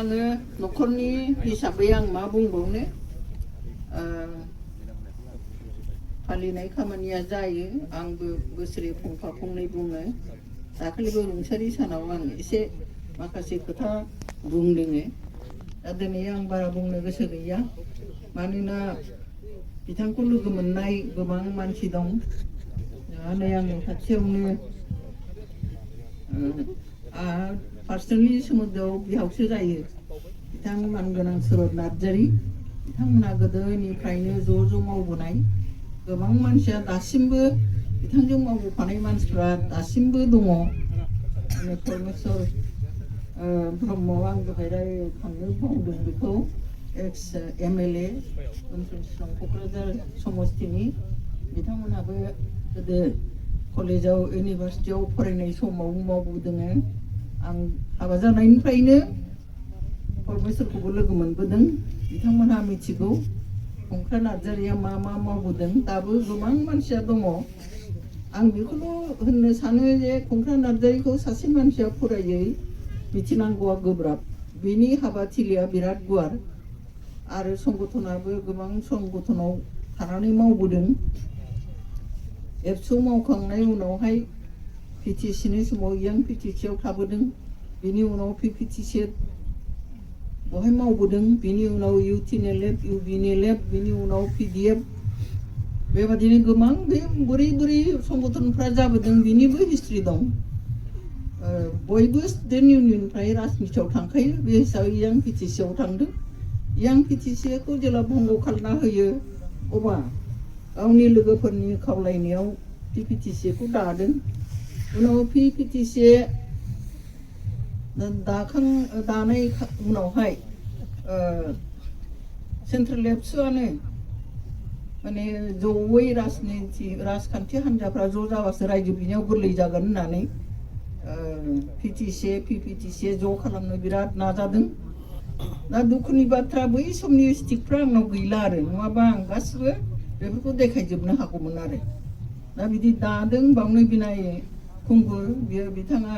आङो न'खरनि हिसाबै आं मा बुंबावनो फालिनाय खामानिया जायो आंबो बोसोरे फंफा फंनै बुङो दाखालिबो रुंसारि सानाव आं एसे माखासे खोथा बुंदों दा दिनै आं बारा बुंनो गोसो गैया मानोना बिथांखौ लोगो मोननाय गोबां मानसि दं नै आंनि खाथियावनो पार्सनेलि सोमोन्दोआव बिहावसो जायो बिथां मानगोनां सुरत नार्जारि बिथांमोना गोदोनिफ्रायनो ज' मावबोनाय गोबां मानसिया दासिमबो बिथांजों मावबोफानाय मानसिफ्रा दासिमबो दङ परमेश्वर ब्रह्म आं दहाय रायखांनो बावदों बेखौ एक्स MLA क'क्राझार समस्तिनि बिथांमोनहाबो गोदो कलेजाव इउनिभार्सिटियाव फरायनाय समाव मावबोदों आं हाबा जानायनिफ्रायनो परमेश्वरखौबो लोगो मोनबोदों बिथांमोनहा मिथिगौ खंख्रा नार्जारिया मा मावबोदों दाबो गोबां मानसिया दङ आं बेखौल' होननो सानो जे खंख्रा नार्जारिखौ सासे मानसिया फरायै मिथिनांगौआ गोब्राब बेनि हाबाथिलिया बिराद गुवार आरो संगठनाबो गोबां संगठनाव थानानै मावबोदों एबसु मावखांनाय उनावहाय PTCनि समाव यां PTCआव थाबोदों बेनि उनाव PPTC बहाय मावबोदों बेनि उनाव UTNLF UBNLF बेनि उनाव PDF बेबादिनो गोबां बे बोरै संगठनफ्रा जाबोदों बेनिबो हिस्ट्रि दं बयबो स्टुडेन्ट इउनियननिफ्राय राजनितियाव थांखायो बे हिसाबै यां PTCआव थांदों यां PTCखौ जेला भंग खालामना होयो अब्ला गावनि लोगोफोरनि खावलायनायाव PPTCखौ दादों उनाव PPTC दानाय उनावहाय सेन्ट्रेल एबसुआनो माने जयै राजखान्थि हान्जाफ्रा ज' जाबासो रायजो बिनायाव गोरलै जागोन होननानै PPTC ज' खालामनो बिराद नाजादों दा दुखुनि बाथ्रा बै समनि स्टिकफ्रा आंनाव गैला आरो नङाबा आं गासिबो बेफोरखौ देखायजोबनो हागौमोन आरो दा बिदि दादों बावनो बिनाय खुंगुर बियो बिथाङा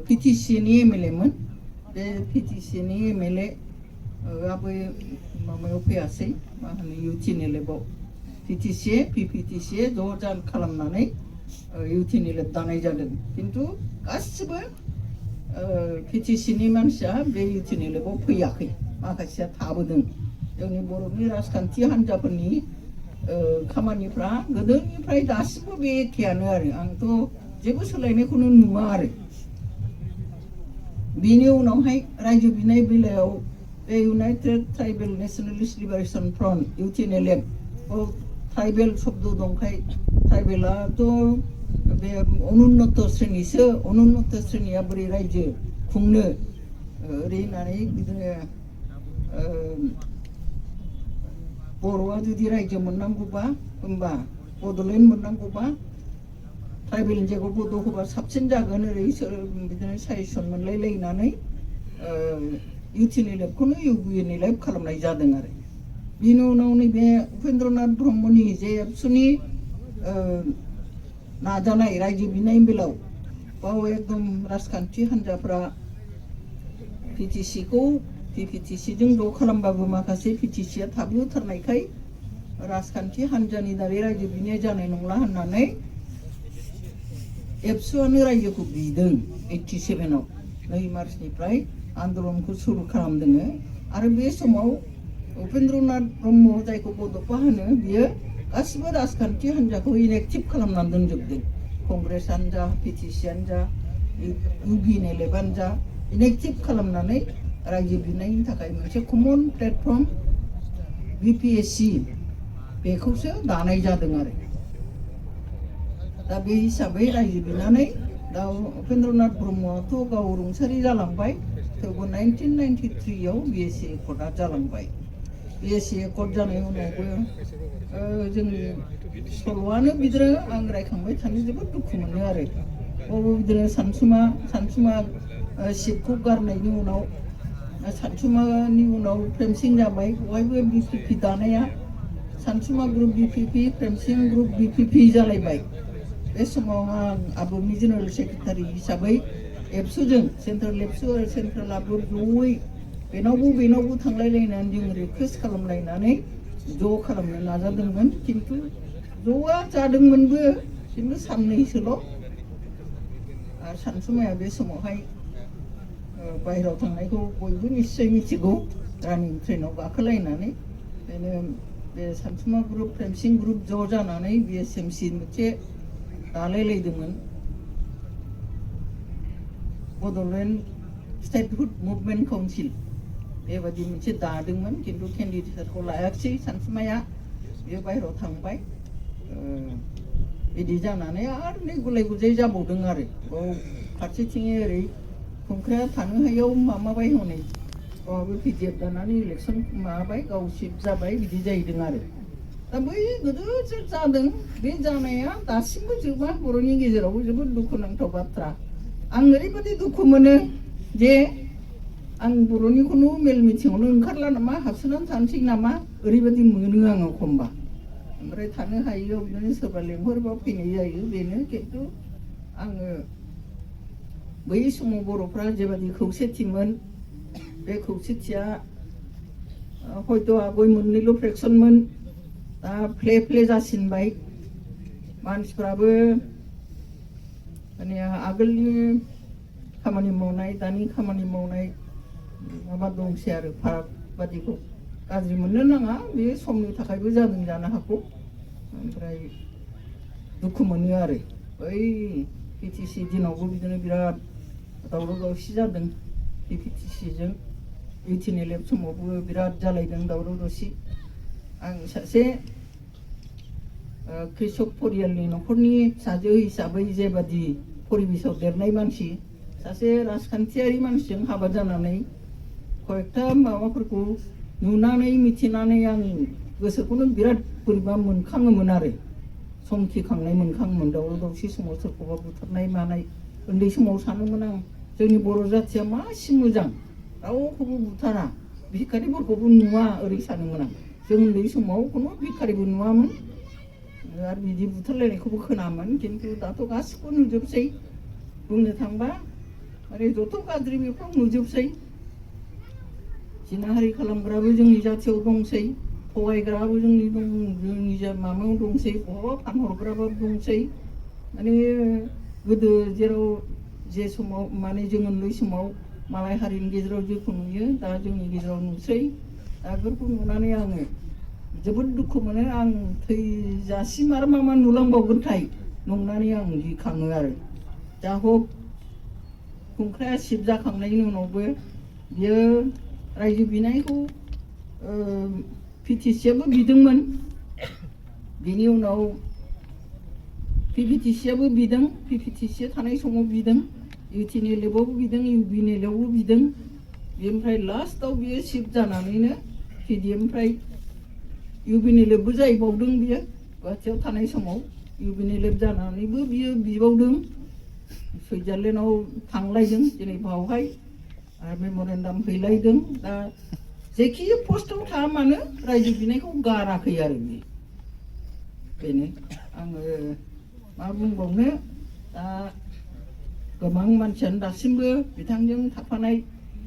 PTCनि MLA मोन बे PTCनि MLA आबो माबायाव फैयासै मा होनो UTNLFआव PPTC ज' खालामनानै UTNLF दानाय जादों खिन्थु गासिबो PTCनि मानसिया बे UTNLFआव फैयाखै माखासेया थाबोदों जोंनि बर'नि राजखान्थि हान्जाफोरनि खामानिफ्रा गोदोनिफ्राय दासिमबो बे एखेयानो आरो आंथ' जेबो सोलायनायखौनो नुवा आरो बेनि उनावहाय रायजो बिनाय बेलायाव बे United Tribal Nationalist Liberation Front UTNLF tribal शब्द दंखाय ट्राइबेलाथ' बे अनुन्नत श्रेणिया बोरै रायजो खुंनो ओरै होननानै बिदिनो बर'आ जुदि रायजो मोननांगौबा होमबा बड'लेण्ड मोननांगौबा ट्राइबेल जायगायाव बड' होबा साबसिन जागोन ओरै बिदिनो साजेसन मोनलायलायनानै UTNLFखौनो UBNLF खालामनाय जादों आरो बेनि उनाव नैबे उपेन्द्रनाथ ब्रह्मनि जे एबसुनि नाजानाय रायजो बिनाय बेलायाव बाव एकदम राजखान्थि हान्जाफ्रा PPTCजों ज' खालामबाबो माखासे PTCआ थाबोथारनायखाय राजखान्थि हान्जानि दारै रायजो बिनाय जानाय नंला होननानै एबसुआनो रायजोखौ बिदों 87आव 2 मार्चनिफ्राय आन्दलनखौ सुरु खालामदों आरो बे समाव उपेन्द्रनाथ ब्रह्म जायखौ बड'फा होनो बियो गासिबो राजखान्थि हान्जाखौ इनएक्टिभ खालामनानै दोनजोबदों कंग्रेस हान्जा PTC हान्जा UBNLF हान्जा इनएक्टिभ खालामनानै रायजो बिनायनि थाखाय मोनसे कमन प्लेटफर्म BPSC बेखौसो दानाय जादों आरो दा बे हिसाबै रायजो बिनानै दा उपेन्द्रनाथ ब्रह्मआथ' गाव रुंसारि जालांबाय थेवबो 1993आव BSc एकर्डआ जालांबाय BSc एकर्ड जानाय उनावबो जोंनि सल'आनो बिदिनो आं रायखांबाय थानो जोबोद दुखु मोनो आरो बिदिनो सानसुमा सिटखौ गारनायनि उनाव सानसुमानि उनाव प्रेमसिं जाबाय बयबो BPP दानाया सानसुमा ग्रुप BPP प्रेमसिं ग्रुप BPP जालायबाय बे समाव आं आबुनि जेनेरेल सेक्रेटारि हिसाबै एबसुजों सेन्ट्रेल एबसु आरो सेन्ट्रेलाबो जयै बेनावबो थांलायलायनानै जों रिकुवेस्ट खालामलायनानै ज' खालामनो नाजादोंमोन खिन्थु ज'आ जादोंमोनबो खिन्थु साननैसोल' आरो सानसुमाया बे समावहाय बाहेरायाव थांनायखौ बयबो निश्चय मिथिगौ रानिं ट्रेनाव गाखोलायनानै बेनो बे सानसुमा ग्रुप फ्रेमसिं ग्रुप ज' जानानै BSMC मोनसे दालायलायदोंमोन बड'लेण्ड स्टेटहुड मुभमेन्ट काउन्सिल बेबायदि मोनसे दादोंमोन खिन्थु केन्डिडेटखौ लायाखिसै सानसुमाया बेयो बाहेरायाव थांबाय बिदि जानानै आरो नै गुलाय गुजाय जाबावदों आरो बाव फारसेथिं ओरै खुंख्राया थानो हायैयाव माबाबाय हनै गावहाबो PDF दानानै इलेक्सन माबाबाय गाव सिट जाबाय बिदि जाहैदों आरो दा बै गोदोसो जादों बे जानाया दासिमबो जोबा बर'नि गेजेरावबो जोबोद दुखुनांथाव बाथ्रा आं ओरैबायदि दुखु मोनो जे आं बर'नि खुनु मेल मिटिङावनो ओंखारला नामा हाबसोनानै थानोसै नामा ओरैबायदि मोनो आङो एखमबा ओमफ्राय थानो हायैयाव बिदिनो सोरबा लेंहरबा फैनाय जायो बेनो खिन्थु आङो बै समाव बर'फ्रा जेबायदि खौसेथिमोन बे खौसेथिया हयथ' आगय मोननैल' फ्रेक्सनमोन दा फ्ले जासिनबाय मानसिफ्राबो माने आगोलनि खामानि मावनाय दानि खामानि मावनाय माबा दंसै आरो फाराग बादिखौ गाज्रि मोननो नाङा बे समनि थाखायबो जादों जानो हागौ ओमफ्राय दुखु मोनो आरो बै PTC दिनावबो बिदिनो बिराद दावराव दावसि जादों PTCजों 1811 समावबो बिराद जालायदों दावराव दावसि आं सासे कृषक परियालनि न'खरनि फिसाजो हिसाबै जेबादि परिबेसाव देरनाय मानसि सासे राजखान्थियारि मानसिजों हाबा जानानै कयेकथा माबाफोरखौ नुनानै मिथिनानै आं गोसोखौनो बिराद बोरैबा मोनखाङोमोन आरो समखिखांनाय मोनखाङोमोन दावराव दावसि समाव सोरखौबा बुथारनाय मानाय उन्दै समाव सानोमोन आं जोंनि बर' जाथिया मासिम मोजां रावखौबो बुथारा भिखारिफोरखौबो नुवा ओरै सानोमोन आं जों उन्दै समाव खुनु भिखारिबो नुवामोन आरो बिदि बुथारलायनायखौबो खोनामोन खिन्थु दाथ' गासिबो नुजोबसै बुंनो थांबा आरो जथ' गाज्रि बेफ्राव नुजोबसै जिनाहारि खालामग्राबो जोंनि जाथियाव दंसै थगायग्राबो जोंनि माबायाव दंसै बहाबा फानहरग्राबो दंसै माने गोदो जेराव जे समाव माने जों उन्दै समाव मालाय हारिनि गेजेराव जेखौ नुयो दा जोंनि गेजेराव नुसै दा बेफोरखौ नुनानै आङो जोबोद दुखु मोनो आं थैजासिम आरो मा नुलांबावगोनथाय नंनानै आं गिखाङो आरो जा हक खुंख्राया सिट जाखांनायनि उनावबो बियो रायजो बिनायखौ PTCयाबो बिदोंमोन बेनि उनाव PPTCयाबो बिदों PPTCया थानाय समाव बिदों UTNLFआवबो बिदों UBNLFआवबो बिदों बेनिफ्राय लास्टआव बियो सिट जानानैनो PDMनिफ्राय UBNLFबो जाहैबावदों बियो गुवाहाटियाव थानाय समाव UBNLF जानानैबो बियो बिबावदों सुइजारलेण्डआव थांलायदों दिनै बावहाय आरो मेम'रेन्डाम हैलायदों दा जेखि पस्टआव थाया मानो रायजो बिनायखौ गाराखै आरो बेनो आङो मा बुंबावनो दा गोबां मानसियानो दासिमबो बिथांजों थाफानाय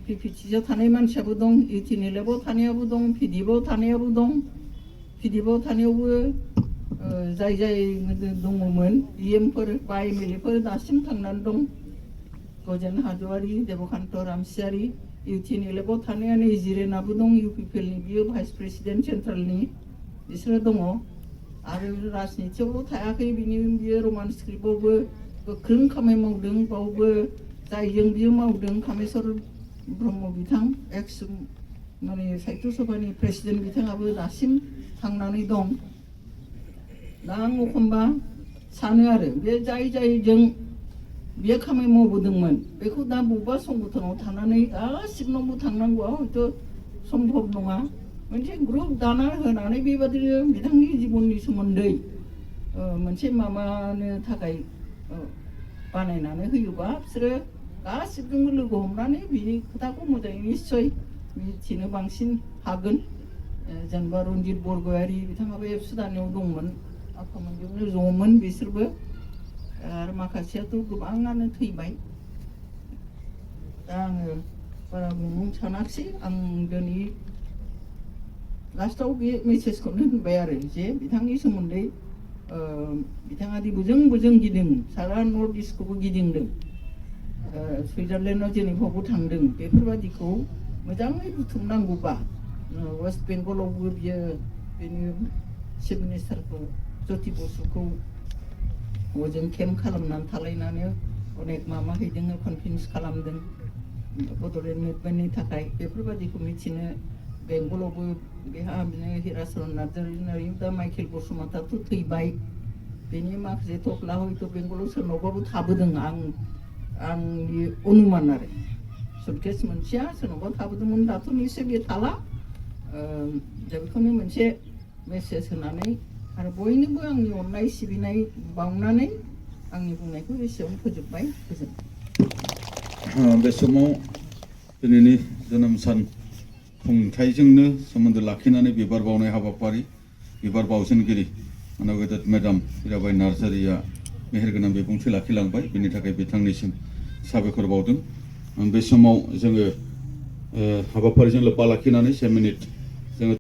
PPTCयाव थानाय मानसियाबो दं UTNLFआव थानायाबो दं PDFआव थानायाबो दं PDFआव थानायावबो जाय दङमोन EMफोर बा MLAफोर दासिम थांनानै दं गजेन हाज'वारि देबकान्त रामसियारि UTNLFआव थानाया नै जिरेनाबो दं UPPLनि बियो भाइस प्रेसिडेन्ट सेन्ट्रेलनि बिसोरो दङ आरो राजनितियावल' थायाखै बियो रमान स्क्रिप्टआवबो गोख्रों खामानि मावदों बावबो जायजों बियो मावदों कामेस्वर ब्रह्म बिथां एक्स माने साहित्य सभानि प्रेसिडेन्ट बिथाङाबो दासिम थांनानै दं दा आं एखमबा सानो आरो बे जायजों बियो खामानि मावबोदोंमोन बेखौ दा बबेबा संगठनाव थानानै गासिबनावबो थांनांगौआ हयथ' सम्भब नङा मोनसे ग्रुप दाना होनानै बेबादिनो बिथांनि जिबननि सोमोन्दै मोनसे माबानो थाखाय बानायनानै होयोबा बिसोरो गासिबजोंबो लोगो हमनानै बिनि खोथाखौ मोजाङै निस्सय मिथिनो बांसिन हागोन जेनेबा रन्जित बरगयारि बिथाङाबो एबसु दानायाव दंमोन आफामोनजोंनो ज'मोन बिसोरबो आरो माखासेयाथ' गोबाङानो थैबाय दा आङो बारा बुंनो सानाखिसै आं दिनै लास्टआव बे मेसेजखौनो होनबाय आरो जे बिथांनि सोमोन्दै बिथाङा दि बोजों गिदिं सारा नर्थ इस्टखौबो गिदिंदों सुइजारलेण्डआव जेनेभावबो थांदों बेफोरबादिखौ मोजाङै बुथुमनांगौबा वेस्ट बेंगलावबो बियो बेनि चिफ मिनिस्टारखौ ज्योति बसुखौ हजों केम्प खालामनानै थालायनानै अनेक माबा हैदों कनभिन्स खालामदों बड'लेण्ड मुभमेन्टनि थाखाय बेफोरबादिखौ मिथिनो बेंगलावबो बेहा बिदिनो हिराचरन नार्जारि दा माइकेल बसुमतारिथ' थैबाय बेनि माखासे थफ्ला हयथ' बेंगलाव सोरनावबाबो थाबोदों आंनि अनुमान आरो सुटकेस मोनसेया सोरनावबा थाबोदोंमोन दाथ' निश्चय बे थाला दा बेखौनो मोनसे मेसेज होनानै आरो बयनोबो आंनि अननाय सिबिनाय बावनानै आंनि बुंनायखौ एसेयावनो फोजोबबाय गोजोन्थों। बे समाव दिनैनि जोनोम सान खुंथायजोंनो सोमोन्दो लाखिनानै बिबार बावनाय हाबाफारि बिबार बावजेनगिरि मानगेदेर मेडाम हिराबाई नार्जारिया मेहेरगोनां बिबुंथि लाखिलांबाय बेनि थाखाय बिथांनिसिम साबायखर बावदों। बे समाव जोङो हाबाफारिजों लोब्बा लाखिनानै 7 मिनिट